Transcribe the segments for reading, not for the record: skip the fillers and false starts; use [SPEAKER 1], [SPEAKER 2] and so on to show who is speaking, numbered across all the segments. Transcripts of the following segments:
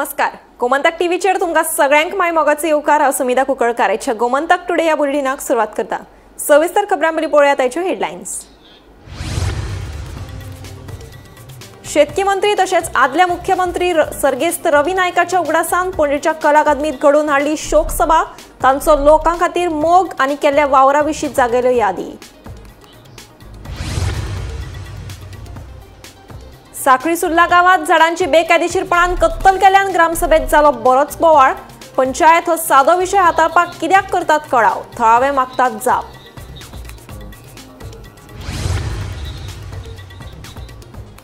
[SPEAKER 1] नमस्कार, गोमंतक टीव्हीचेर तुमकां सगळ्यांक my मोगाचो येवकार. हांव सुमिता कुंकळकार. आयच्या गोमंतक टुडे ह्या बुलेटिनाक सुरवात करता. सविस्तर खबरां पयलीं पळोवया ताच्यो हेडलायन्स. शेतकी मंत्री तशेंच आदल्या मुख्यमंत्री सर्गेस्त रवी नायकाच्या उगडासान पणजेच्या कला अकादमीत घडोवन हाडली शोकसभा. तांचो लोकां खातीर मोग आनी केल्ल्या वावरा विशीं जागयल्यो यादी. साखळी सुर्ला गावात झाडांची बेकायदेशीरपणान कत्तल केल्यान ग्रामसभेत जालो बरोच बोवाळ. पंचायत हो सादो विशय हाताळपाक कित्याक करतात कळाव, थळावे मागतात जाप.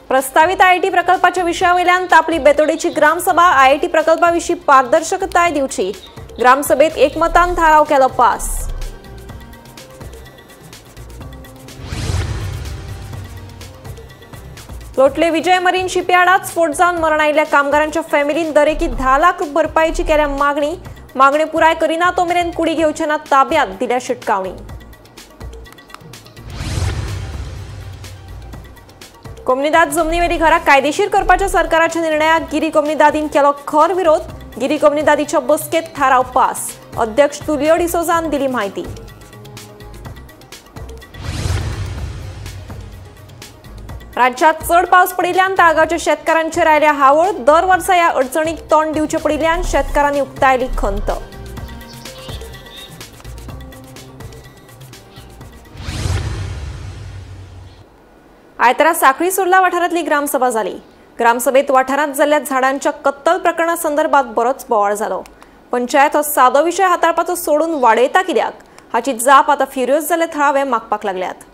[SPEAKER 1] प्रस्तावित आयआयटी प्रकल्पाच्या विशयावयल्यान तापली बेतोडेची ग्रामसभा. आयआयटी प्रकल्पाविशीं पारदर्शकताय दिवची, ग्रामसभेत एकमतान थाराव केलो पास. लोटले विजय मरीन शिपयार्डात स्फोट जावन मरण आयिल्ल्या कामगारांच्या फॅमिलीन दरेकी 10 लाख भरपायेची केल्या मागणी. मागणी पुराय करिना तो मेरेन कुडी घेवचे ना ताब्यात, दिल्या शिटकावणी. कोमनिदाद जमनीवेली घरां कायदेशीर करपाच्या सरकाराच्या निर्णयाक गिरी कोमनिदादीन केलो खर विरोध. गिरी कोमनिदादीच्या बसकेत थाराव पास. अध्यक्ष तुलियो डिसोजान दिली म्हायती. राज्यात चड पावस पडिल्ल्यान ताळगांवच्या शेतकारांचेर आयल्या हावळ. दर वर्सा ह्या अडचणीक तोंड दिवचें पडिल्ल्यान शेतकारांनी उक्तायली खंत. आयतारा साखळी सुर्ला वाठारांतली ग्रामसभा जाली. ग्रामसभेत वाठारांत जाल्ल्या झाडांच्या कत्तल प्रकरणा संदर्भात बरोच बोवाळ जालो. पंचायत हो सादो विशय हाताळपाचो सोडून वाडयता कित्याक हाची जाप आतां फ्युरियोज जाल्ले थळावे मागपाक लागल्यात.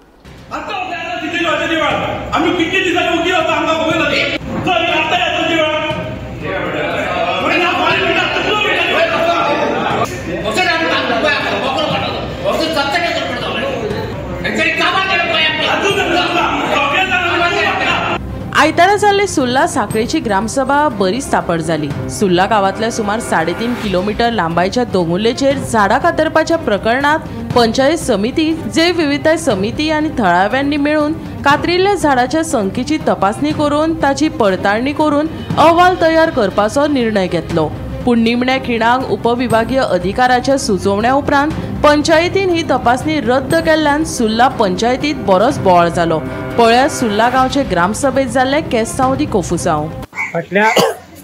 [SPEAKER 2] आयतारा जाल्ले सुर्ला साखळेची ग्रामसभा बरीच तापड जाली. सुर्ला गांवांतल्या सुमार 3.5 किलोमीटर लांबायच्या दोंगुल्लेचेर झाडां कातरपाच्या प्रकरणात पंचायत समिती, जैवविविधताय समिती आनी थळाव्यांनी मेळून कातरिल्ल्या झाडाच्या संख्येची तपासणी करून ताची पडताळणी करून अहवाल तयार करपाचो निर्णय घेतलो. पूण निमण्या खिणाक उपविभागीय अधिकाराच्या सुचोवण्या उपरांत पंचायतीन ही तपासणी रद्द केल्ल्यान सुर्ला पंचायतीत बरोच बोवाळ जालो. पळयात सुर्ला गांवचे ग्रामसभेत जाल्ले केस्तांव दी कोफुसांव.
[SPEAKER 3] फाटल्या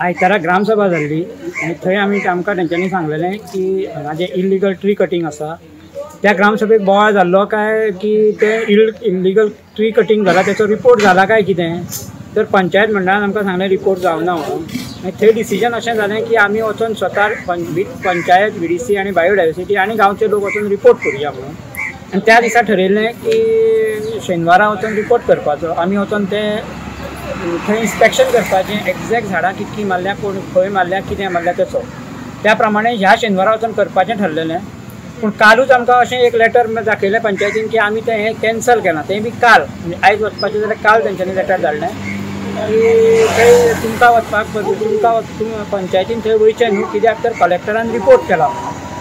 [SPEAKER 3] आयतारा ग्रामसभा जाल्ली आनी थंय आमी आमकां तेंच्यांनी सांगलेलें की हांगा जें इल्लिगल ट्री कटींग आसा त्या ग्रामसभेक बोवाळ जाल्लो काय की तें इल्लिगल ट्री कटींग जाला तेचो रिपोर्ट जाला काय कितें, तर पंचायत मंडळान आमकां सांगलें रिपोर्ट जावना म्हणून. मागीर थंय डिसिजन अशें जालें की आमी वचून स्वता वीथ पंचायत, VDC आनी बायोडायवर्सिटी आनी गांवचे लोक वचून रिपोर्ट करुया म्हणून. आनी त्या दिसा ठरयल्लें की शेनवारा वचून रिपोर्ट करपाचो. आमी वचून तें थंय इन्स्पेक्शन करपाचें, एग्जॅक्ट झाडां कितकी मारल्या, कोण खंय मारल्या, कितें मारल्या तेचो. त्या प्रमाणे ह्या शेनवारा वचून करपाचें ठरलेलें. पूण कालूच आमकां अशें एक लेटर दाखयलें पंचायतीन की आमी तें हें कॅन्सल केलां. तें बी काल, म्हणजे आयज वचपाचें जाल्यार काल तेंच्यांनी लेटर धाडलें की थंय तुमकां वचपाक, तुमकां पंचायतीन थंय वयचें न्हू, कित्याक तर कलेक्टरान रिपोर्ट केला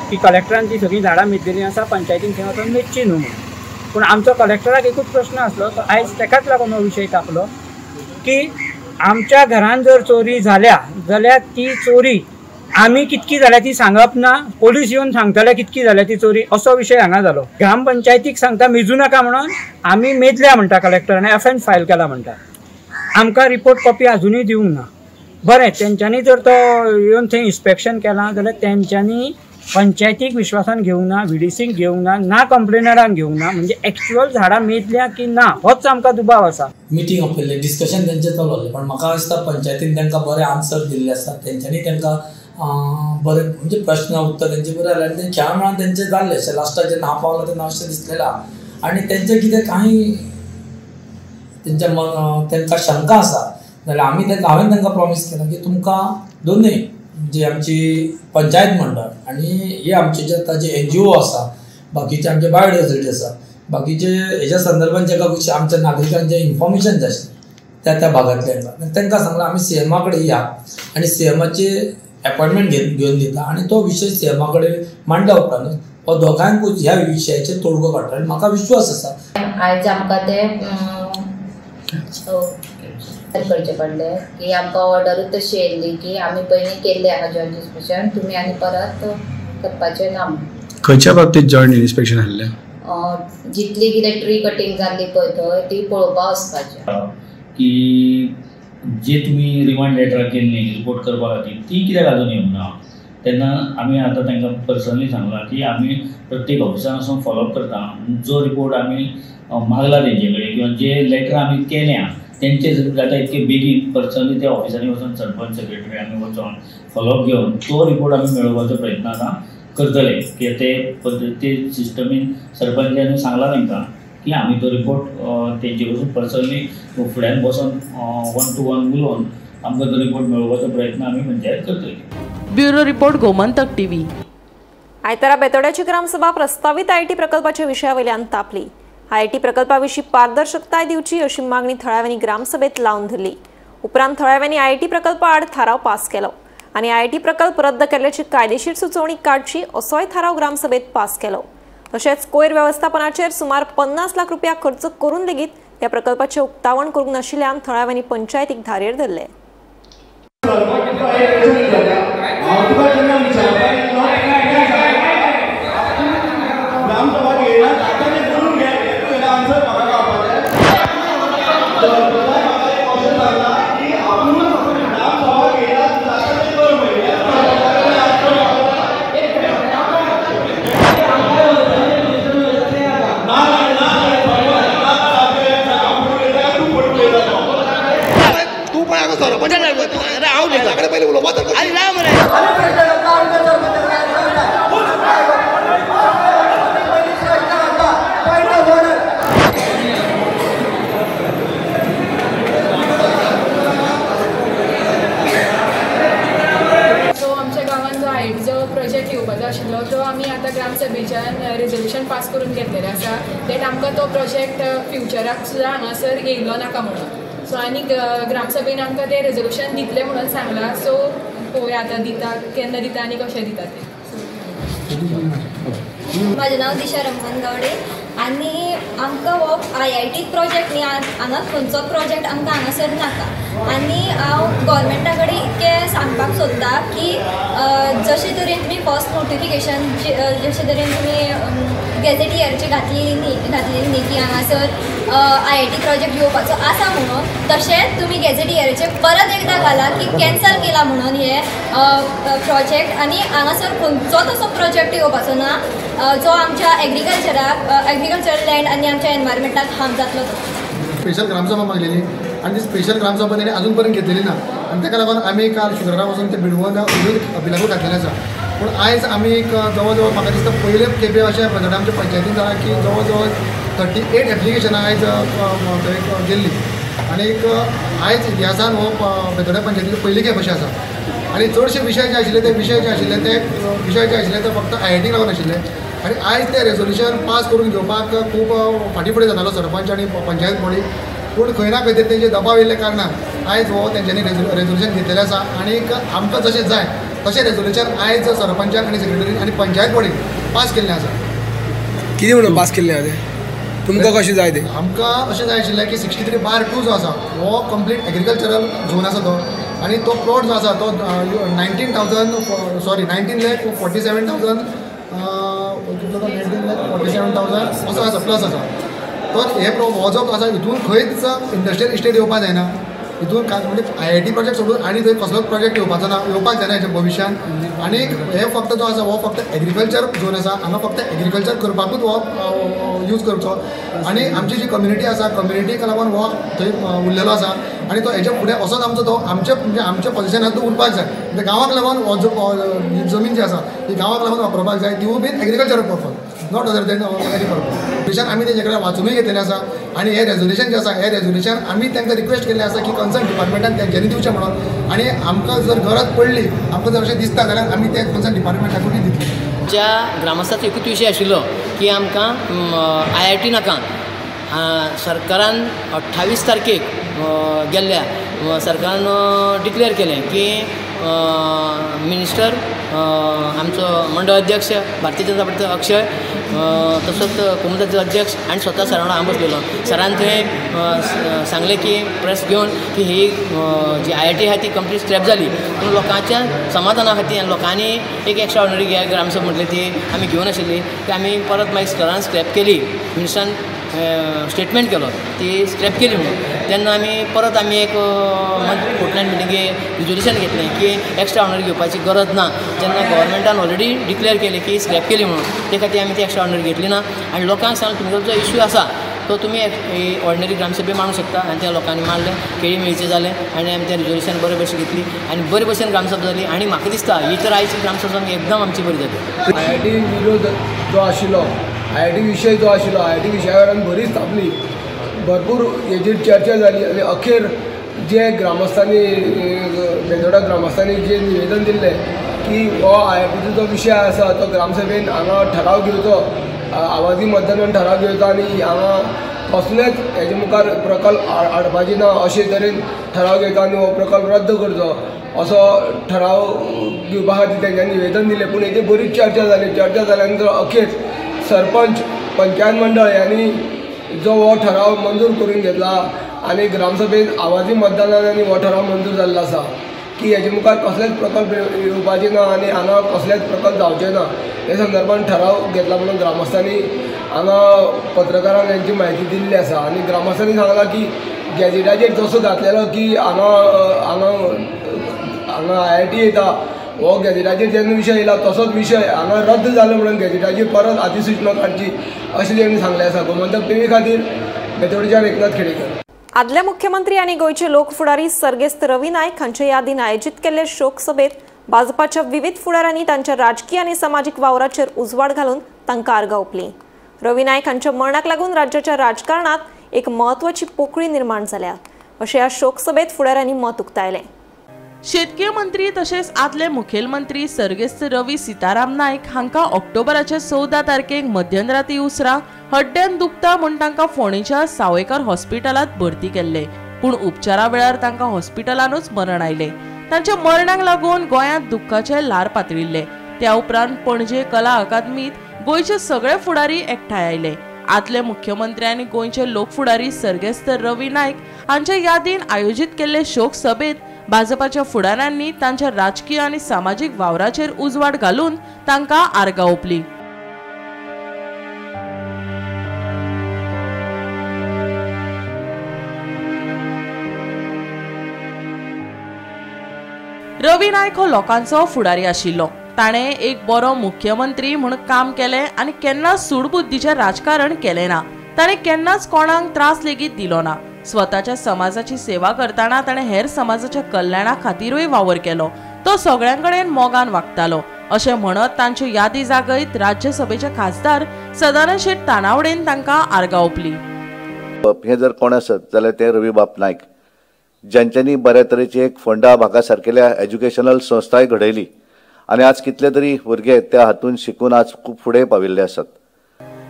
[SPEAKER 3] की कलेक्टरान ती सगळीं झाडां मेजलेलीं आसा, पंचायतीन थंय वचून मेजची न्हू म्हणून. पूण आमचो कलेक्टराक एकूच प्रश्न आसलो, तो आयज तेकाच लागून हो विशय तापलो की आमच्या घरान जर चोरी जाल्या जाल्यार ती चोरी आमी कितकी जाल्या ती सांगप ना, पोलीस येवन सांगतले कितकी जाल्या ती चोरी, असो विशय हांगा जालो. ग्रामपंचायतीक सांगता मेजू नाका म्हणून, आमी मेजल्या म्हणटा कलेक्टरान, एफएन फायल केला म्हणटा. आमकां रिपोर्ट कॉपी अजुनूय दिवंक ना. बरें, तेंच्यांनी जर तो येवन थंय इन्स्पेक्शन केलां जाल्यार तेंच्यांनी पंचायतीक विश्वासान घेवंक ना, VDCक घेवंक ना, ना कंप्लेनरान घेवंक ना, म्हणजे एक्चुअल झाडां मेजल्या की ना होच आमकां दुबाव आसा.
[SPEAKER 4] मिटींग आपयल्लें, डिस्कशन तेंचें चालू आसलें, पण म्हाका दिसता पंचायतीन तांकां बरें आन्सर दिल्ले आसता, तेंच्यांनी तांकां बरें म्हणजे प्रश्न उत्तर तेंचे बरें जालें आनी खेळा मेळान तेंचें जाल्लें अशें लास्टाक जेन्ना हांव पावलो तेन्ना अशें दिसलेलें आहा. आनी तेंचें कितें कांय तेंच्या मन तांकां शंका आसा जाल्यार आमी तांकां, हांवें तांकां प्रॉमीस केलां की तुमकां दोनूय जी आमची पंचायत मंडळ आनी हे आमचे जे आतां जे NGO आसा, बाकीचे आमचे बायोडायवर्सिटी आसा, बाकीचे हेज्या संदर्भान जेका आमच्या नागरिकांचें इन्फॉर्मेशन जाय आशिल्लें त्या त्या भागांतल्यान तांकां सांगलां आमी CMA कडेन या आनी CMAची एपॉयंटमेंट घेवन दिता आनी तो विशय CMA कडेन मांडल्या उपरांतूच हो दोगांकूच ह्या विशयाचेर तोडगो काडटलो आनी म्हाका विश्वास आसा.
[SPEAKER 5] आयज आमकां ते करचें पडलें की आमकां ऑर्डरूच तशी येयल्ली की आमी पयलीं केल्लें आहा जॉयंट इन्स्पेक्शन, तुमी आनी परत करपाचें ना म्हणून.
[SPEAKER 6] खंयच्या बाबतीत जॉयंट इन्स्पेक्शन आहलें?
[SPEAKER 5] जितली कितें ट्री कटींग जाल्ली पळय थंय ती पळोवपा वचपाचें.
[SPEAKER 7] की जे तुमी रिमांड लेटरां केल्ली रिपोर्ट करपा खातीर ती कित्याक अजून येवंक ना, तेन्ना आमी आतां तांकां पर्सनली सांगलां की आमी प्रत्येक ऑफिसान वचून फॉलोअप करता. जो रिपोर्ट आमी मागला तेंचे कडेन किंवा जे लेटर आमी केल्या तेंचे जाता इतके बेगीन पर्सनली त्या ऑफिसांनी वचून सरपंच सेक्रेटरी आमी वचोन फॉलोअप घेवन तो रिपोर्ट आमी मेळोवपाचो प्रयत्न आतां करतले. की ते पद्दती सिस्टमीन सरपंचानी सांगलां तांकां की आमी तो रिपोर्ट तेंचे वचून पर्सनली फुड्यान बसोन 1 to 1 उलोवन आमकां तो रिपोर्ट मेळोवपाचो प्रयत्न आमी पंचायत करतले.
[SPEAKER 2] Bureau report, Gomantak TV.
[SPEAKER 1] आयतारा बेतोड्याची ग्रामसभा प्रस्तावित IT प्रकल्पाच्या विशयावयल्यान तापली. IT प्रकल्पाविशीं पारदर्शकताय दिवची अशी मागणी थळाव्यांनी ग्रामसभेत लावन धरली. उपरांत थळाव्यांनी IT प्रकल्पा आड थाराव पास केलो आनी IT प्रकल्प रद्द केल्ल्याची कायदेशीर सुचोवणी काडची असोय थाराव ग्रामसभेत पास केलो. तशेंच कोयर वेवस्थापनाचेर सुमार 50 लाख रुपया खर्च करून लेगीत ह्या प्रकल्पाचें उक्तावण करूंक नाशिल्ल्यान थळाव्यांनी पंचायतीक धारेर धरले.
[SPEAKER 8] ग्रामसभेच्यान रेजोल्युशन पास करून घेतलेलें आसा that आमकां तो प्रोजेक्ट फ्युचराक सुद्दां हांगासर येयलो नाका म्हणून. सो आनी ग्रामसभेन आमकां तें रेजोल्युशन दितलें म्हणून सांगलां. सो पळोवया आतां दिता केन्ना दिता आनी कशें दिता तें.
[SPEAKER 9] म्हाजें नांव दिशा रमन गावडे आनी आमकां हो IIT project न्ही, हांगा खंयचोच प्रोजेक्ट आमकां हांगासर नाका. आनी हांव गोवोरमेंटा कडेन इतकें सांगपाक सोदता की जशे तरेन तुमी फर्स्ट नोटिफिकेशन जशे तरेन तुमी गॅझेटियरचे घातलेली न्ही की हांगासर IIT project येवपाचो आसा म्हणून, तशेंच तुमी गॅझेटियरचे परत एकदां घाला की कॅन्सल केला म्हणून हे प्रोजेक्ट. आनी हांगासर खंयचोच असो प्रोजेक्ट येवपाचो ना जो आमच्या एग्रीकल्चराक, एग्रीकल्चर लँड आनी आमच्या एनवायरमेंटाक हार्म जातलो. तो
[SPEAKER 10] स्पेशल ग्रामसभा मागलेली आनी ती स्पेशल ग्रामसभा तेणी अजून पर्यंत घेतलेली ना आनी ताका लागून आमी काल शुक्रारा वचून ते बिडवून बिलाकूय घातलेलें आसा. पूण आयज आमी एक जवळ जवळ म्हाका दिसता पयले खेपे अशें प्रेजेंट आमच्या पंचायतीन जालां की जवळ जवळ 38 एप्लिकेशनां आयज थंय गेल्ली आनी एक आयज इतिहासान हो बेतोड्या पंचायतीन पयली खेप अशें आसा. आनी चडशे विशय जे आशिल्ले ते विशय जे आशिल्ले ते विशय जे आशिल्ले ते फक्त IITक लागून आशिल्ले आनी आयज ते रेजोल्युशन पास करून घेवपाक खूब फाटीं फुडें जातालो सरपंच आनी पंचायत बॉडी. पूण खंय ना खंय तरी तेंचे दबाव येयल्ल्या कारणान आयज हो तेंच्यांनी रेजोल्युशन घेतलेलें आसा आनी आमकां जशें जाय तशें रेजोल्युशन आयज सरपंचान आनी सेक्रेटरीन आनी पंचायत बॉडीन पास केल्लें आसा.
[SPEAKER 6] कितें म्हणून पास केल्लें आसा तें तुमकां कशें जाय तें?
[SPEAKER 10] आमकां अशें जाय आशिल्लें की 63/2 जो आसा हो कंप्लीट एग्रीकल्चरल झोन आसा तो आनी तो प्लॉट जो आसा तो 19,47,000 19,47,000 असो आसा प्लस आसा. तो हे हो जो आसा हितून खंयच इंडस्ट्रियल इस्टेट येवपाक जायना, हितून म्हणजे IIT project सोडून आनी थंय कसलोच प्रोजेक्ट येवपाचो ना, येवपाक जायना हेच्या भविश्यान. आनी हे फक्त जो आसा हो फक्त एग्रीकल्चर झोन आसा, हांगा फक्त एग्रीकल्चर करपाकूच हो यूज करचो आनी आमची जी कम्युनिटी आसा कम्युनिटीक लागून हो थंय उरलेलो आसा आनी तो हेच्या फुडें असोच आमचो तो आमचे म्हणजे आमच्या पोजिशनान तो उरपाक जाय. म्हणजे गांवाक लागून हो जो जमीन जी आसा ती गांवाक लागून वापरपाक जाय, तिवूय बीन agricultural purpose, not other than any purpose. Resolution आमी तेंचे कडेन वाचुनूय घेतलेलें आसा आनी हें रेजोल्युशन जें आसा हें रेजोल्युशन आमी तांकां रिक्वेस्ट केल्लें आसा की कन्सर्न डिपार्टमेंटान तेंच्यांनी दिवचें म्हणून आनी आमकां जर गरज पडली, आमकां जर अशें दिसता जाल्यार आमी ते कन्सर्न डिपार्टमेंटाकूय दितले.
[SPEAKER 11] आमच्या ग्रामस्थाचो एकूच विशय आशिल्लो की आमकां IIT नाका. सरकारान 28 तारखेक गेल्ल्या सरकारान डिक्लेअर केलें की मिनिस्टर आमचो मंडळ अध्यक्ष भारतीय जनता पार्टीचो अक्षय तसोच कोमुनिदादीचो अध्यक्ष आनी स्वता सरा वांगडा हांव बसलेलो. सरान थंय सांगलें की प्रेस घेवन की ही जी IIT आहा ती कंप्लीट स्क्रॅप जाली, पूण लोकांच्या समाधाना खातीर आनी लोकांनी एक एक्स्ट्रा ऑर्डिनरी ग्रामसभा म्हटली ती आमी घेवन आशिल्ली ती आमी परत मागीर सरान स्क्रॅप केली. मिनिस्टरान स्टेटमेंट केलो ती स्क्रॅप केली म्हणून. तेन्ना आमी परत आमी एक फोर्टनायट मिटिंगे रिजोल्युशन घेतलें की एक्स्ट्रा ऑर्डिनरी घेवपाची गरज ना, जेन्ना गव्हर्मेंटान ऑलरेडी डिक्लेअर केलें की स्क्रॅप केली म्हणून, ते खातीर आमी ती एक्स्ट्रा ऑर्डिनरी घेतली ना. आनी लोकांक सांगलें तुमचो जो इश्यू आसा तो तुमी ऑर्डिनरी ग्रामसभे मांडूंक शकता आनी त्या लोकांनी मांडलें, केळी मेळचें जालें आनी आमी तें रिजोल्युशन बरे भशेन घेतली आनी बरे भशेन ग्रामसभा जाली. आनी म्हाका दिसता ही तर आयची ग्रामसभा एकदम आमची बरी जाली.
[SPEAKER 6] IIT विरोध जो आशिल्लो, IIT विशय जो आशिल्लो, IIT विशया वयल्यान बरीच तापली, भरपूर हेजेर चर्चा जाली आनी अखेर जे ग्रामस्थांनी बेंदोडा ग्रामस्थांनी जे निवेदन दिल्लें की हो IITचो जो विशय आसा तो ग्रामसभेन हांगा ठराव घेवचो, आवाजी मतदानान ठराव घेवचो आनी हांगा कसलेच हेजे मुखार प्रकल्प हाडपाचे ना अशे तरेन ठराव घेवचो आनी हो प्रकल्प रद्द करचो असो ठराव घेवपा खातीर तेंच्यांनी निवेदन दिलें. पूण हेजेर बरीच चर्चा जाली. चर्चा जाल्या नंतर अखेर सरपंच पंचायत मंडळ यांनी जो हो ठराव मंजूर करून घेतला आनी ग्रामसभेन आवाजी मतदानान आनी हो ठराव मंजूर जाल्लो आसा की हेजे मुखार कसलेच प्रकल्प येवपाचे ना आनी हांगा कसलेच प्रकल्प जावचे ना हे संदर्भान ठराव घेतला म्हणून ग्रामस्थांनी हांगा पत्रकारांक हेंची म्हायती दिल्ली आसा. आनी ग्रामस्थांनी सांगलां की गॅजेटाचेर जसो घातलेलो की हांगा हांगा हांगा IIT येता हो गॅजेटाचेर जेन्ना विशय येयला तसोच विशय हांगा रद्द जालो म्हणून गॅजेटाची परत अधिसुचना काडची अशें तेणी सांगलें आसा. गोमंतक टीव्ही खातीर बेतोडच्यान एकनाथ खेडेकर.
[SPEAKER 1] आदले मुख्यमंत्री आनी गोंयचे लोक फुडारी सर्गेस्त रवी नायक हांचे यादीन आयोजीत केल्ले शोकसभेत भाजपाच्या विविध फुडाऱ्यांनी तांच्या राजकीय आनी समाजीक वावराचेर उजवाड घालून तांकां आर्गां ओंपलीं. रवी नायक हांच्या मरणाक लागून राज्याच्या राजकारणात एक म्हत्वाची पोकळी निर्माण जाल्या अशें ह्या शोकसभेत फुडाऱ्यांनी मत उक्तायलें.
[SPEAKER 2] शेतकी मंत्री तशेंच आदले मुखेलमंत्री सर्गेस्त रवी सीताराम नायक हांकां ऑक्टोबराच्या 14 तारखेक मध्यराती उसरां हड्ड्यान दुखता म्हूण तांकां फोंडेच्या सावयकर हॉस्पिटलांत भरती केल्ले, पूण उपचारा वेळार तांकां हॉस्पिटलानूच मरण आयलें. तांच्या मरणाक लागून गोंयांत दुख्खाचें ल्हार पातळिल्लें. त्या उपरांत पणजे कला अकादमींत गोंयचे सगळे फुडारी एकठांय आयले. आदले मुख्यमंत्री आनी गोंयचे लोकफुडारी सर्गेस्त रवी नायक हांच्या यादीन आयोजीत केल्ले शोक सभेत भाजपाच्या फुडाऱ्यांनी तांच्या राजकीय आनी सामाजीक वावराचेर उजवाड घालून तांकां आर्गां ओंपलीं. रवी नायक हो लोकांचो फुडारी आशिल्लो. ताणें एक बरो मुख्यमंत्री म्हूण काम केलें आनी केन्नाच सूडबुद्दीचें राजकारण केलें ना. ताणें केन्नाच कोणाक त्रास लेगीत दिलो ना. स्वताच्या समाजाची सेवा करतना ताणें हेर समाजाच्या कल्याणा खातीरूय वावर केलो. तो सगळ्यां कडेन मोगान वागतालो अशें म्हणत तांच्यो यादी जागयत राज्यसभेचे खासदार सदानंद शेट तानावडेन तांकां आर्गां ओंपलीं.
[SPEAKER 12] हे जर कोण आसत जाल्यार ते रवीबाब नायक, ज्यांच्यांनी बऱ्या तरेची एक फोंडा भागा सारकेल्या एज्युकेशनल संस्थाय घडयली आनी आज कितले तरी भुरगे त्या हातून शिकून आज खूब फुडें पाविल्ले आसात.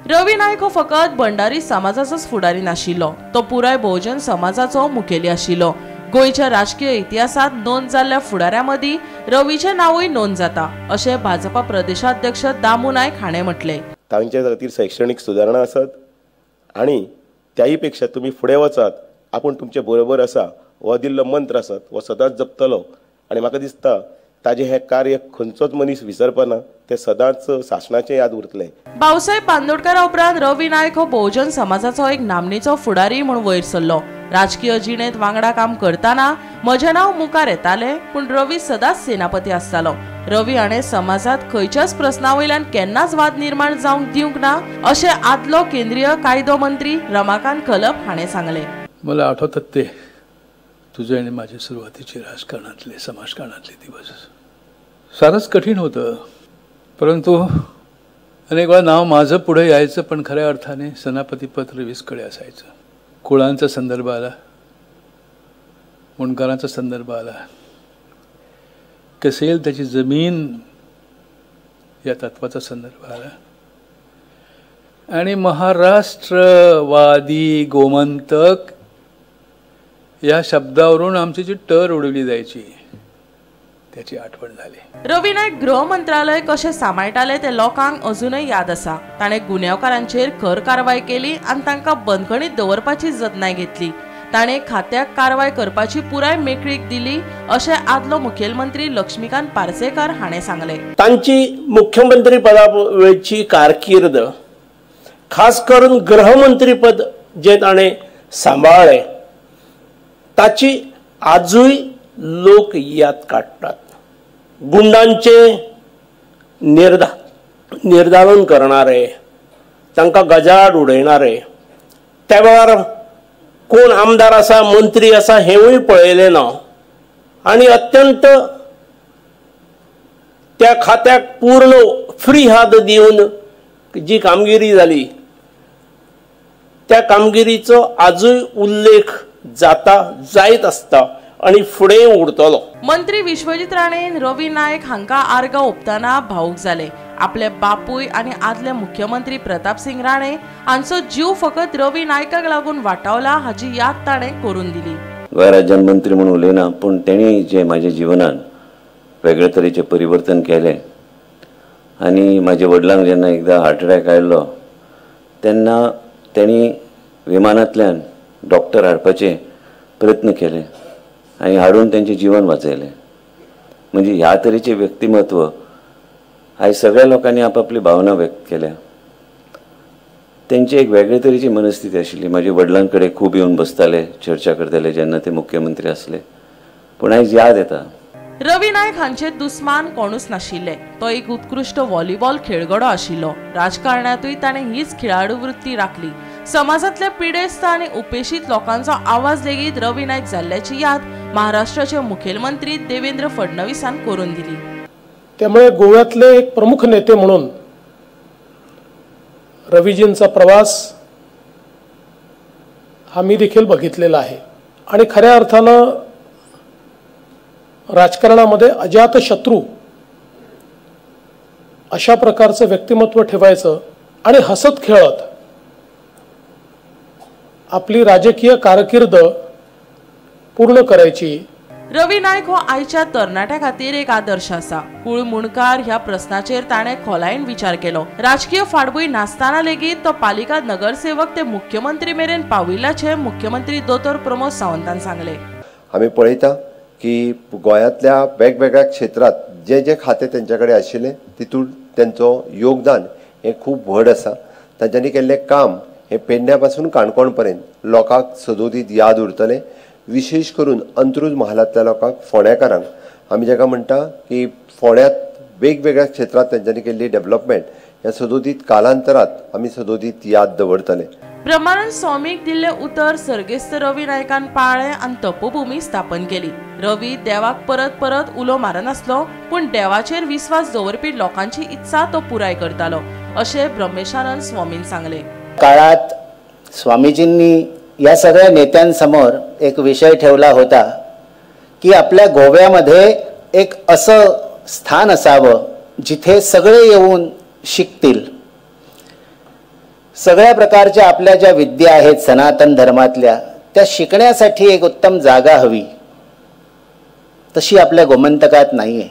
[SPEAKER 2] रवी नायक हो फकत भंडारी समाजाचोच फुडारी नाशिल्लो, तो पुराय बहुजन समाजाचो मुखेली आशिल्लो. गोंयच्या राजकीय इतिहासांत नोंद जाल्ल्या फुडाऱ्यां मदीं रवीचें नांवूय नोंद जाता अशें भाजपा प्रदेशाध्यक्ष दामू नायक हाणें म्हटलें.
[SPEAKER 13] तांच्या खातीर शैक्षणीक सुदारणा आसत आनी त्याही पेक्षा तुमी फुडें वचात, आपूण तुमचे बरोबर आसा हो दिल्लो मंत्र आसत हो सदांच जपतलो आनी म्हाका दिसता ताजें हें कार्य खंयचोच मनीस विसरपाना, ते सदांच सासणाचें याद उरतलें.
[SPEAKER 2] भाऊसाहेब बांदोडकारा उपरांत रवी नायक हो बहुजन समाजाचो एक नामनेचो फुडारी म्हूण वयर सरलो. राजकीय जिणेंत वांगडा काम करतना म्हजें नांव मुखार येतालें, पूण रवी सदांच सेनापती आसतालो. रवी हाणें समाजांत खंयच्याच प्रस्ना वयल्यान केन्नाच वाद निर्माण जावंक दिवंक ना अशें आदलो केंद्रीय कायदो मंत्री रमाकांत खलप हाणें सांगलें.
[SPEAKER 14] मला आठवतात ते तुझे आणि माझे सुरुवातीचे राजकारणातले समाजकारणातले दिवस सारंच कठीण होतं, परंतु अनेक वेळा नाव माझं पुढे यायचं, पण खऱ्या अर्थाने सेनापतीपद रवीसकडे असायचं. कुळांचा संदर्भ आला, मुंडकारांचा संदर्भ आला, कसेल त्याची जमीन या तत्वाचा संदर्भ आला आणि महाराष्ट्रवादी गोमंतक या शब्दावरून आमची जी टर उडवली जायची त्याची आठवण झाली.
[SPEAKER 2] रवी नायक गृह मंत्रालय कशें सांबाळटाले ते लोकांक अजूनय याद आसा. ताणें गुन्यांवकारांचेर खर कारवाय केली आनी तांकां बंदखणीत दवरपाची जतनाय घेतली. ताणें खात्याक कारवाय करपाची पुराय मेकळीक दिली अशें आदलो मुखेलमंत्री लक्ष्मीकांत पार्सेकर हाणें सांगलें.
[SPEAKER 15] तांची मुख्यमंत्री पदा वेळची कारकीर्द, खास करून गृहमंत्रीपद जे ताणें सांबाळ्ळें ताची आजूय लोक याद काडटात. गुंडांचे निर्धारण करणारे, तांकां गजाआड उडयणारे, त्या वेळार कोण आमदार आसा मंत्री आसा हेंवूय पळयलें ना आनी अत्यंत त्या खात्याक पूर्ण फ्री हात दिवन जी कामगिरी जाली त्या कामगिरीचो आजूय उल्लेख जाता, जायत आसता आनी फुडें उरतलो.
[SPEAKER 2] मंत्री विश्वजीत राणेन रवी नायक हांकां आर्गां ओंपतना भावूक जाले. आपले बापूय आनी आदले मुख्यमंत्री प्रतापसिंग राणे हांचो जीव फकत रवी नायकाक लागून वाटावला हाची याद ताणें करून दिली.
[SPEAKER 16] गोंय राज्यान मंत्री म्हणून उलयना, पूण तेणी जे म्हाज्या जिवनान वेगळे तरेचें परिवर्तन केलें आनी म्हाज्या वडिलांक जेन्ना एकदां हार्ट अटॅक आयलो तेन्ना तेणी विमानांतल्यान डॉक्टर हाडपाचे प्रयत्न केले आनी हाडून तेंचें जिवन वाचयलें. म्हणजे ह्या तरेचें व्यक्तिमत्व आयज सगळ्या लोकांनी आपापली भावना व्यक्त केल्या. तेंची एक वेगळे तरेची मनस्थिती आशिल्ली. म्हाज्या वडिलां कडेन खूब येवन बसताले, चर्चा करताले जेन्ना ते मुख्यमंत्री आसले, पूण आयज याद येता.
[SPEAKER 2] रवी नायक हांचे दुस्मान कोणूच नाशिल्ले. तो एक उत्कृश्ट व्हॉलीबॉल खेळगडो आशिल्लो. राजकारणांतूय ताणें हीच खेळाडू वृत्ती राखली. समाजांतल्या पिडेस्त आनी उपेशीत लोकांचो आवाज लेगीत रवी नायक जाल्ल्याची याद महाराष्ट्राचे मुखेलमंत्री देवेंद्र फडणवीसान करून दिली.
[SPEAKER 17] त्यामुळे गोव्यातले एक प्रमुख नेते म्हणून रवीजींचा प्रवास हा मी देखील बघितलेला आहे आणि खऱ्या अर्थानं राजकारणामध्ये अजातशत्रू अशा प्रकारचं व्यक्तिमत्व ठेवायचं आणि हसत खेळत आपली राजकीय कारकीर्द पूर्ण करायची.
[SPEAKER 2] रवी नायक हो आयच्या तरणाट्या खातीर एक आदर्श आसा. कुळ मुणकार ह्या प्रस्नाचेर ताणें खोलायेन विचार केलो. राजकीय फाटभूंय नासतना लेगीत तो पालिका नगरसेवक ते मुख्यमंत्री मेरेन पाविल्ल्याचें मुख्यमंत्री दोतोर प्रमोद सावंतान सांगलें.
[SPEAKER 18] आमी पळयता की गोंयांतल्या वेगवेगळ्या क्षेत्रांत जे जे खातें तेंचे कडेन आशिल्लें तितून तेंचो योगदान हें खूब व्हड आसा. तांच्यांनी केल्लें काम हें पेडण्या पासून काणकोण पर्यंत लोकांक सदोदीत याद उरतलें. विशेष करून अंत्रुज महालांतल्या लोकांक, फोंड्याकारांक, आमी जाका म्हणटा की फोंड्यांत वेगवेगळ्या क्षेत्रांत तेंच्यांनी केल्ली डेव्हलपमेंट ह्या सदोदीत कालांतरात आमी सदोदीत याद दवरतले.
[SPEAKER 2] ब्रह्मानंद स्वामीक दिल्लें उतर सर्गेस्त रवी नायकान पाळ्ळें आनी तपोभूमी स्थापन केली. रवी देवाक परत परत उलो मारनासलो, पूण देवाचेर विस्वास दवरपी लोकांची इत्सा तो पुराय करतालो अशें ब्रह्मेशानंद स्वामीन सांगलें.
[SPEAKER 19] काळात स्वामीजींनी या सगळ्या नेत्यांसमोर एक विषय ठेवला होता की आपल्या गोव्यामध्ये एक असं स्थान असावं जिथे सगळे येऊन शिकतील. सगळ्या प्रकारच्या आपल्या ज्या विद्या आहेत सनातन धर्मातल्या त्या शिकण्यासाठी एक उत्तम जागा हवी. तशी आपल्या गोमंतकात नाही आहे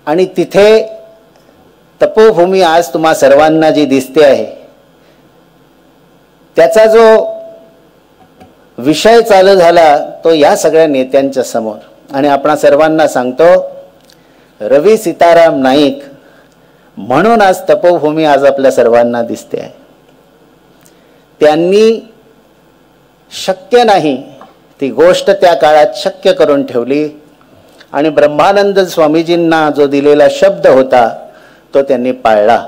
[SPEAKER 19] आणि तिथे तपोभूमी आज तुम्हा सर्वांना जी दिसते आहे त्याचा जो विषय चालू झाला तो या सगळ्या नेत्यांच्या समोर. आणि आपण सर्वांना सांगतो, रवी सीताराम नाईक म्हणून आज तपोभूमी आज आपल्या सर्वांना दिसते आहे. त्यांनी शक्य नाही ती गोष्ट त्या काळात शक्य करून ठेवली आणि ब्रह्मानंद स्वामीजींना जो दिलेला शब्द होता तो त्यांनी पाळला.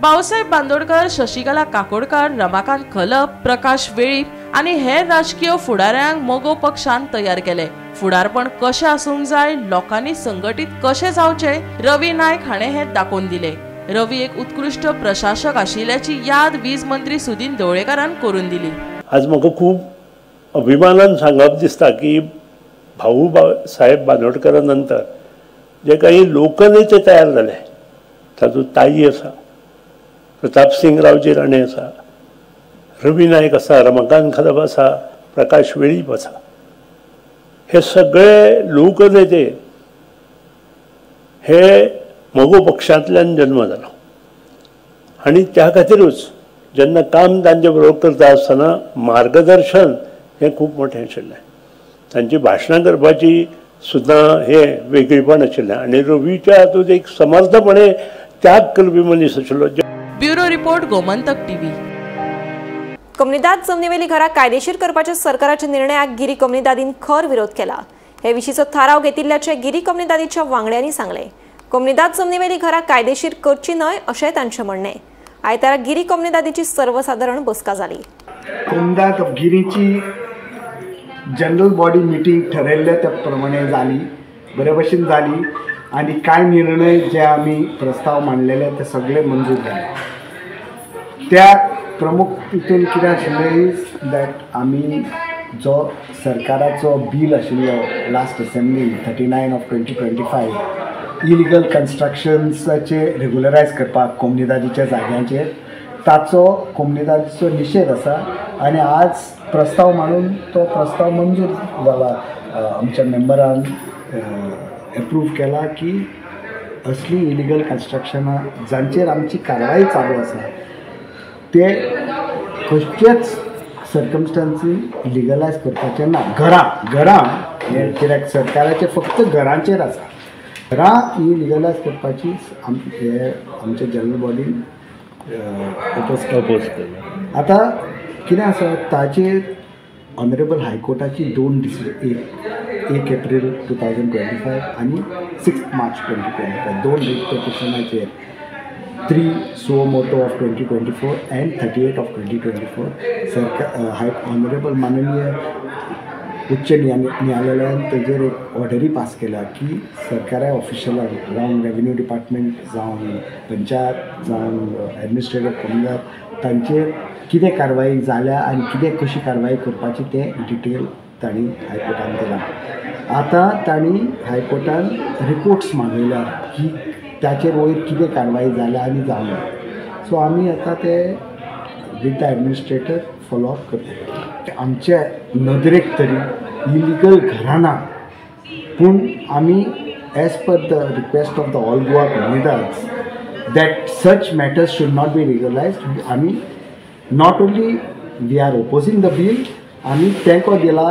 [SPEAKER 2] भाऊसाहेब बांदोडकर, शशिकला काकोडकर, रमाकांत खलप, प्रकाश वेळीप आनी हेर राजकीय फुडाऱ्यांक मगो पक्षान तयार केले. फुडारपण कशें आसूंक जाय, लोकांनी संघटीत कशें जावचें, रवी नायक हाणें हें दाखोवन दिलें. रवी एक उत्कृश्ट प्रशासक आशिल्ल्याची याद वीज मंत्री सुदिन ढवळेकारान करून दिली.
[SPEAKER 20] आज म्हाका खूब अभिमानान सांगप दिसता की भाऊ साहेब बांदोडकरा नंतर जे काही लोकनेते तयार जाले तातूंत ताई आसा, प्रतापसिंग रावजी राणे आसा, रवी नायक आसा, रमाकांत खलप आसा, प्रकाश वेळीप आसा. हे सगळे लोकनेते हे मगो पक्षांतल्यान जन्म जालो आनी त्या खातीरूच जेन्ना काम तांचे बरोबर करता आसतना मार्गदर्शन हें खूब मोठें आशिल्लें. तांची भाशणां करपाची सुद्दां हें वेगळेपण आशिल्लें आनी रवीच्या हातूंत एक समर्थपणे त्याग करपी मनीस आशिल्लो.
[SPEAKER 2] Bureau report, Gomantak TV.
[SPEAKER 1] Comunidade जमनीवेली घरां कायदेशीर करपाच्या सरकाराच्या निर्णयाक गिरी कोमुनिदादीन खर विरोध केला. हे विशींचो थाराव घेतिल्ल्याचे गिरी कोमुनिदादीच्या वांगड्यांनी सांगले. कोमुनिदाद जमनीवेली घरां कायदेशीर करची न्हय अशें तांचें म्हणणें. आयतारा गिरी कोमुनिदादीची सर्वसाधारण बसका जाली.
[SPEAKER 21] कोमुनिदाद गिरीची जनरल बॉडी मिटींग ठरयल्ले त्या प्रमाणे जाली, बरे भशेन जाली आनी कांय निर्णय जे आमी प्रस्ताव मांडलेले ते सगळे मंजूर जाले. त्या प्रमुख तितून कितें आशिल्लें is that आमी जो सरकाराचो बील आशिल्लो last assembly 39 of 2025 illegal कन्स्ट्रक्शन्साचे रेगुलरायज करपाक कोमुनिदादीच्या जाग्यांचेर ताचो कोमुनिदादीचो निशेध आसा आनी आज प्रस्ताव मांडून तो प्रस्ताव मंजूर जाला. आमच्या मेंबरान एप्रूव केला की असली इलिगल कन्स्ट्रक्शनां जांचेर आमची कारवाय चालू आसा ते खंयचेच सर्कमस्टांसी लिगलायज करपाचें ना. घरां घरां हें कित्याक सरकाराचें फक्त घरांचेर आसा. घरां ही लिगलायज करपाची हे आमच्या जनरल बॉडीन अपोज केला. आतां कितें आसा ताचेर ऑनरेबल हायकोर्टाची 2 डिसिजन, 1 एप्रील 2025 आनी 6 मार्च 2025 2 writ पिटिशनाचेर 3 suo moto of 2024 and 38 of 2024 सरकार हाय ऑनरेबल माननीय उच्च न्यायालयान तेजेर एक ऑर्डरी पास केल्या की सरकारा ऑफिशलांक जावं रेवेन्यू डिपार्टमेंट जावं पंचायत जावं एडमिनिस्ट्रेटिव कोमुनिदाद तांचेर कितें कारवाई जाल्या आनी कितें कशी कारवाई करपाची तें डिटेल तांणी हायकोर्टान दिलां. आतां तांणी हायकोर्टान रिपोर्ट्स मागयल्या की ताचेर वयर कितें कारवाई जाल्या आनी जावना. सो आमी आतां ते with the administrator follow up करतले. आमच्या नदरेक तरी इलिगल घरां ना, पूण आमी as per the request of the all Goa Comunidades that such matters should not be legalised. आमी not only we are opposing the bill, आमी तेंको दिला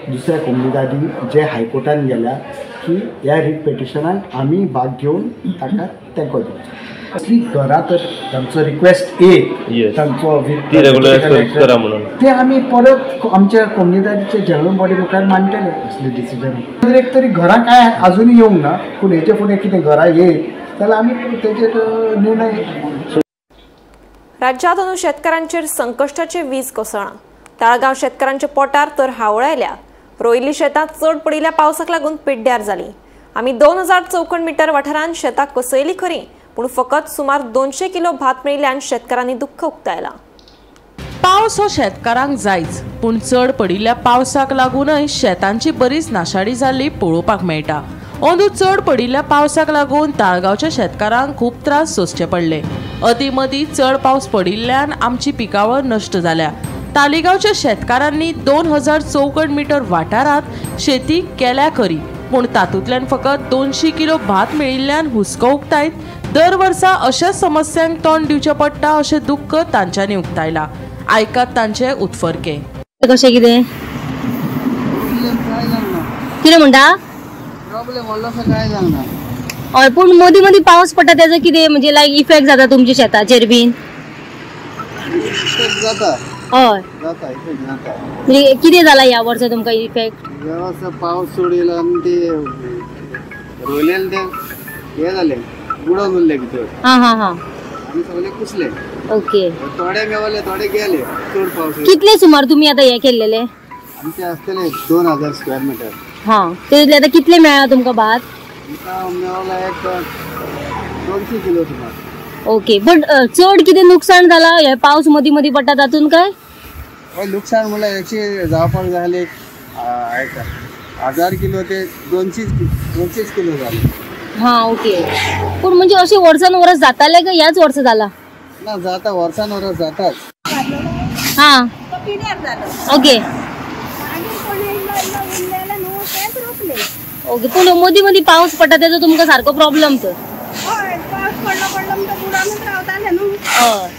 [SPEAKER 21] दुसऱ्या कोमुनिदादींक जे हायकोर्टान गेल्या की ह्या रिट पिटिशनाक आमी भाग घेवन ताका तेंको दिवचो. असली घरां तर तांचो रिक्वेस्ट एक तांचो ते आमी परत आमच्या कोमुनिदादीच्या जनरल बॉडी मुखार मांडटले असले डिसिजन. एक तरी घरां कांय आजुनूय येवंक ना, पूण हेचे फुडें कितें घरां येयत जाल्यार आमी तेजेर निर्णय.
[SPEAKER 1] राज्यांत अंदू शेतकारांचेर संकश्टाचे वीज कोसळ्ळां. ताळगांव शेतकारांच्या पोटार तर हावळ आयल्या. रोयिल्ली शेतां चड पडिल्ल्या पावसाक लागून पिड्ड्यार जालीं. आमी 2000 चौखण मिटर वाठारांत शेतां कसयली खरी, पूण फकत सुमार 200 किलो भात मेळिल्ल्यान शेतकारांनी दुख्ख उक्तायलां.
[SPEAKER 2] पावस हो शेतकारांक जायच, पूण चड पडिल्ल्या पावसाक लागूनय शेतांची बरीच नाशाडी जाल्ली पळोवपाक मेळटा. अंदू चड पडिल्ल्या पावसाक लागून ताळगांवच्या शेतकारांक खूब त्रास सोंसचे पडले. अदीं मदीं चड पावस पडिल्ल्यान आमची पिकावळ नश्ट जाल्या. तालिगांवच्या शेतकारांनी 2000 चौखण मिटर वाठारांत शेती केल्या खरी, पूण तातूंतल्यान फकत 200 किलो भात मेळिल्ल्यान हुस्को उक्तायत दर वर्सा अशाच समस्यांक तोंड दिवचें पडटा अशें दुख्ख तांच्यांनी उक्तायलां. आयकात तांचे उत्फर्के.
[SPEAKER 22] कशें कितें कितें म्हणटा? हय, पूण मदीं मदीं पावस पडटा तेजो कितें म्हणजे लायक इफेक्ट जाता तुमच्या शेताचेर बीन? हय, म्हणजे कितें जाला ह्या वर्सा तुमकां इफेक्ट?
[SPEAKER 23] ह्या वर्सा पावस चड येयलो आनी ते रोयलेले ते हे जाले, बुडोन उरले भितर.
[SPEAKER 22] हां हां हां,
[SPEAKER 23] आनी सगळे कुसले.
[SPEAKER 22] ओके,
[SPEAKER 23] थोडे मेवले थोडे गेले. चड पावस.
[SPEAKER 22] कितले सुमार तुमी आतां हे केल्लेले?
[SPEAKER 23] आमचे आसतले 2000 स्क्वेअर मिटर.
[SPEAKER 22] हां, तेतूंतले आतां कितले मेळ्ळा तुमकां भात?
[SPEAKER 23] आमकां मेवला एक 200 किलो सुमार.
[SPEAKER 22] ओके, बट चड कितें नुकसान जाला हे पावस मदीं मदीं पडटा तातूंत काय?
[SPEAKER 23] हय, नुकसान म्हणल्यार एकशे जावपाक जाय एक 1000 किलो ते 200 किलो जाले.
[SPEAKER 22] हां, ओके. पूण म्हणजे अशें वर्सान वर्स जातालें काय ह्याच वर्सा जाला?
[SPEAKER 23] ना, जाता, वर्सान वर्स जाताच.
[SPEAKER 22] हां, ओके. ओके, पूण मदीं मदीं पावस पडटा तेजो तुमकां सारको प्रॉब्लम तर?
[SPEAKER 3] हय, पावस पडलो पडलो म्हणटा बुडानूच रावताले न्हू.
[SPEAKER 22] हय,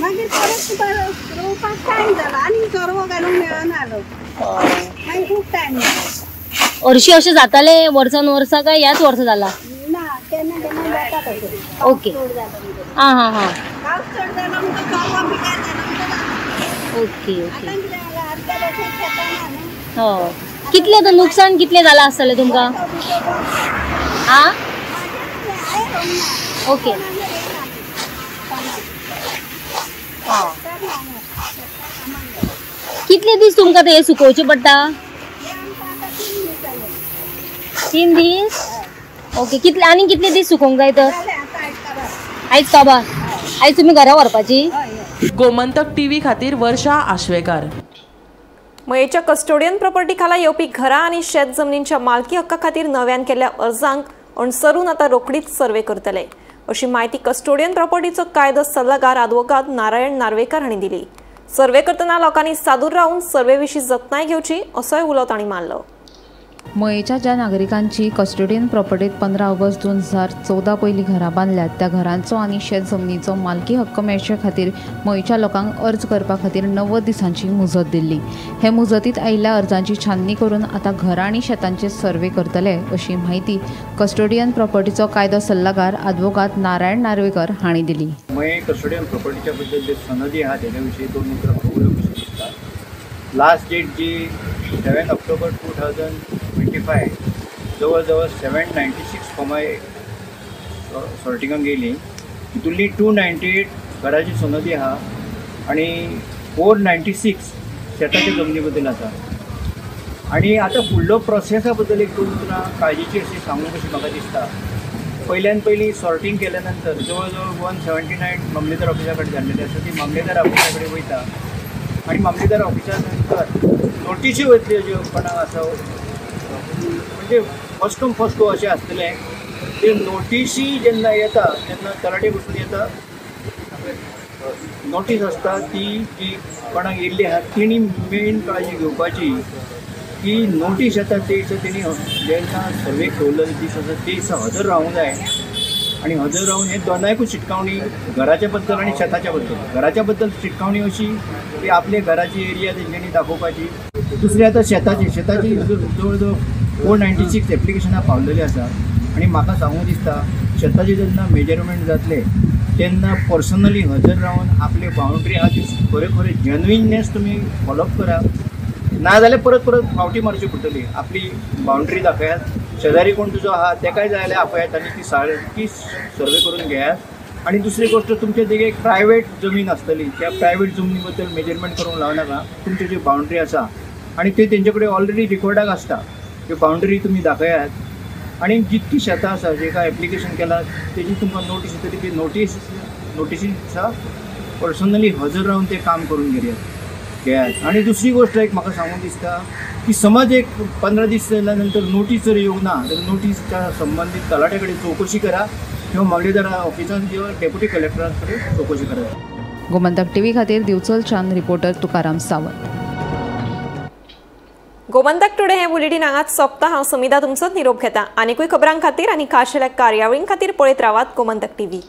[SPEAKER 3] मागीर परत तुका रोवपाक टायम जाला आनी चरवो घालूंक मेळना आलो, मागीर खूब टायम जाला.
[SPEAKER 22] हरशीं अशें जातालें वर्सान वर्सा काय ह्याच वर्सा जाला?
[SPEAKER 3] ना, केन्ना केन्ना जाता तशें.
[SPEAKER 22] ओके, आं हां हां,
[SPEAKER 3] पावस चड जालो म्हणटा चरवा बी काय जालो म्हणटा.
[SPEAKER 22] Okay okay.
[SPEAKER 3] आतां कितें जाला, आदल्या भशेन शेतां ना न्हू.
[SPEAKER 22] हय, कितलें आतां नुकसान कितलें जालां आसतलें तुमकां? आं, ओके. कितले दीस तुमकां ते सुकोवचे पडटा? 3 दीस. ओके, कितले आनी कितले दीस सुकोवंक जाय तर? आयज काबार. आयज तुमी घरा व्हरपाची?
[SPEAKER 2] गोमंतक टीव्ही खातीर वर्षा आश्वेकर.
[SPEAKER 1] मयेच्या कस्टोडियन प्रॉपर्टी खाला येवपी घरां आनी शेत जमनींच्या मालकी हक्का खातीर नव्यान केल्ल्या अर्जांक अणसरून आतां रोखडीच सर्वे करतले अशी म्हायती कस्टोडियन प्रॉपर्टीचो कायदो सल्लागार आदवोगाद नारायण नार्वेकर हांणी दिली. सर्वे करतना लोकांनी सादूर रावन सर्वे विशीं जतनाय घेवची असोय उलो तांणी मारलो.
[SPEAKER 4] मयेच्या ज्या नागरिकांची कस्टोडियन प्रॉपर्टीत 15 ऑगस्ट 2014 पयलीं घरां बांदल्यात त्या घरांचो आनी शेत जमनीचो मालकी हक्क मेळचे खातीर मयेच्या लोकांक अर्ज करपा खातीर 90 दिसांची मुजत दिल्ली. हे मुजतींत आयिल्ल्या अर्जांची छाननी करून आतां घरां आनी शेतांचे सर्वे करतले अशी म्हायती कस्टोडियन प्रॉपर्टीचो कायदो सल्लागार आदवोगाद नारायण नार्वेकर हांणी दिली.
[SPEAKER 5] मये कस्टोडियन प्रॉपर्टीच्या बद्दल जे सनदी आहा तेच्या विशीं 2 उतरां उलोवंक कशी दिसता. लास्ट डेट जी 7 ऑक्टोबर 2025 जवळ जवळ 796 फॉर्मां सॉर्टिंगाक गेली. तितूंतली 298 घराची सनदी आहा आनी 496 शेताच्या जमनी बद्दल आसा. आनी आतां फुडलो प्रोसेसा बद्दल एक 2 उतरां काळजीची अशी सांगूंक कशी म्हाका दिसता. पयल्यान पयलीं सॉर्टिंग केल्या नंतर जवळ जवळ 179 मामलेदार ऑफिसा कडेन धाडलेली आसा, ती मामलेदार ऑफिसा कडेन वयता आनी मामलेदार ऑफिसा नंतर नोटिशी वयतल्यो ज्यो कोणाक आसा म्हणजे फर्स्ट कम फर्स्ट गो अशें आसतलें. ते नोटिशी जेन्ना येता तेन्ना तलाटे बसून येता नोटीस आसता ती जी कोणाक येयल्ली आहा तेणी मेन काळजी घेवपाची की नोटीस येता ते दिसा तेणी जेन्ना सर्वेक दवरलेलो दीस आसा ते दिसा हजर रावूंक जाय आनी हजर रावन हे दोनायकूय शिटकावणी घराच्या बद्दल आनी शेताच्या बद्दल. घराच्या बद्दल शिटकावणी अशी की आपले घराची एरिया तेंच्यांनी दाखोवपाची. दुसरी आतां शेताची, शेताची जवळ जवळ 496 एप्लिकेशनां पावलेली आसा आनी म्हाका सांगूंक दिसता शेताचे जेन्ना मेजरमेंट जातले तेन्ना पर्सनली हजर रावन आपले बाउंड्री आहा ती खरें खरें जेन्युइननेस तुमी फॉलोअप करा, ना जाल्यार परत परत फावटी मारची पडटली. आपली बाउंड्री दाखयात, शेजारी कोण तुजो आहा तेकाय जाय जाल्यार आपयात आनी ती सारकी सर्वे करून घेयात. आनी दुसरी गोश्ट, तुमचे देगेक प्रायवेट जमीन आसतली त्या प्रायवेट जमनी बद्दल मेजरमेंट करूंक लावं नाका. तुमची जी बाउंड्री आसा आनी ते तेंचे कडेन ऑलरेडी रिकॉर्डाक आसता, त्यो बाउंड्री तुमी दाखयात आनी जितकी शेतां आसा जेका एप्लिकेशन केलां तेजी तुमकां नोटीस येतली, ती नोटिसी दिसा पर्सनली हजर रावन तें काम करून घेयात. आनी दुसरी गोश्ट एक म्हाका सांगूंक दिसता की समज एक 15 दीस जाल्या नंतर नोटीस जर येवंक ना जाल्यार नोटीसच्या संबंदीत तलाट्या कडेन चवकशी करा किंवा मामलेदार ऑफिसान किंवा डेप्युटी कलेक्टरा कडेन चवकशी करा.
[SPEAKER 4] गोमंतक टीव्ही खातीर दिवचलच्यान रिपोर्टर तुकाराम सावंत.
[SPEAKER 1] गोमंतक टुडे हे बुलेटीन हांगाच सोंपता. हांव समिता तुमचो निरोप घेता. आनीकूय खबरां खातीर आनी खाशेल्या कार्यावळीं खातीर पळयत रावात गोमंतक टीव्ही.